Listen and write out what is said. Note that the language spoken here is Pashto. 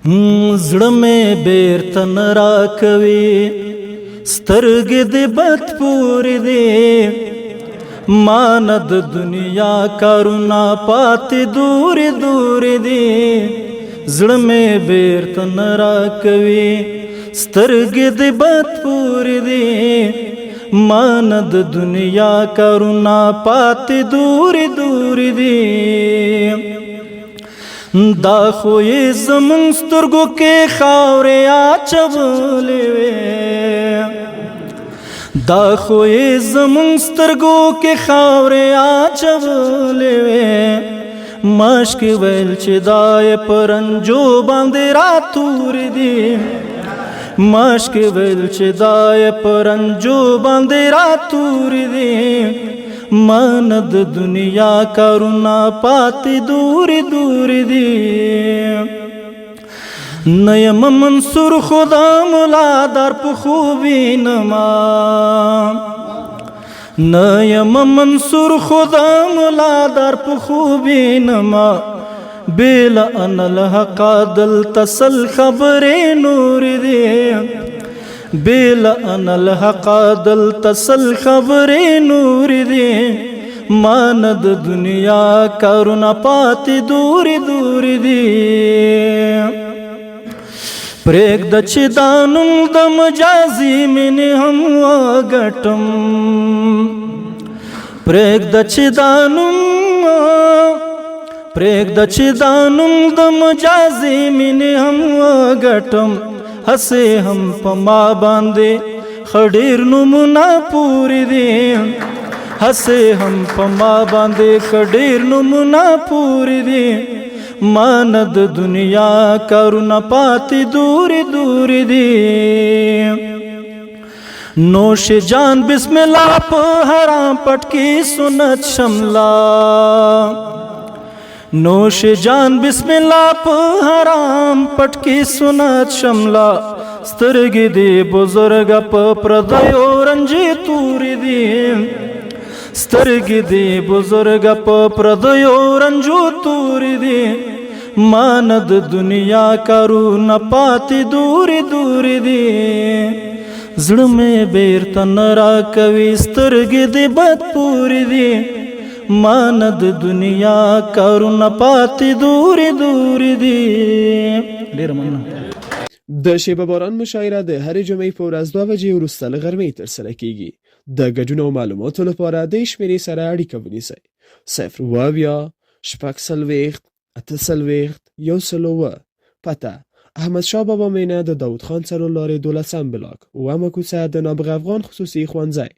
زړه مې بیرته نه راکوي، سترګې دې بد پورې دي، ما نه د دنیا کارونه پاتې دورې دورې دي. زړه مې بیرته نه راکوي، سترګې دې بد پورې دي، ما نه د دنیا کارونه پاتې دورې دورې دي. دا خو یې زمونږ سترګو کې خاورې اچولې وې، دا خو یې زمونږ سترګو کې خاورې اچولې وې. مشک ویل چې دا یې پرنجو باندې راتورې دي، مشک ویل چې دا یې پرنجو باندې راتورې دي، من د دنیا کارونه پاتې دورې دورې دي. نیم منصور خدا مولا در په خوبی نما، نیم منصور خدا مولا در په خوبی نما، بیل ان الحق دل تسل خبرې نور دي، بیل ان الحق دل تسل خبرې نور دي، مان د دنیا کارونه پاتې دورې دورې دي. پرېږ د چې دانم د مجازي مینې هم وګټم، پرېږ د چې دانم، پرېږ د چې دانم د مجازي مینې هم وګټم، هسې هم په ما باندې خډیر نمونه پوری دي، هسې هم په ما باندې خډیر نمونه پوری دي، مان د دنیا کارونه پاتې دورې دورې دي. نوش جان بسم الله په حرام پټکی سنت شملا، نوش جان بسم الله په حرام پټکی سنت شملا، سترګې دې بزرګ په پردیو رنجې تورې دي، سترګې دې بزرګ په پردیو رنجو تورې دي، مان د دنیا کارونه پاتې دورې دورې دي. زړه مې بیرته نه راکوي، سترګې دې بد پورې دي، مان د دنیا کارونه پاتې دورې دورې دي. ډېره مننه. د شیبه باران مشاعره د هرې جمعې په ورځ 2 بجې وروسته له غرمې ترسره کیږي. د ګډون او معلوماتو لپاره دې شمېرې سره اړیکه ونیسئ: 078 46 48 107. پته: احمدشاه بابا مېنه، د داود خان څلور لارې، 12 بلاک، اوومه کوڅه، د نابغه افغان خصوصي ښوونځی.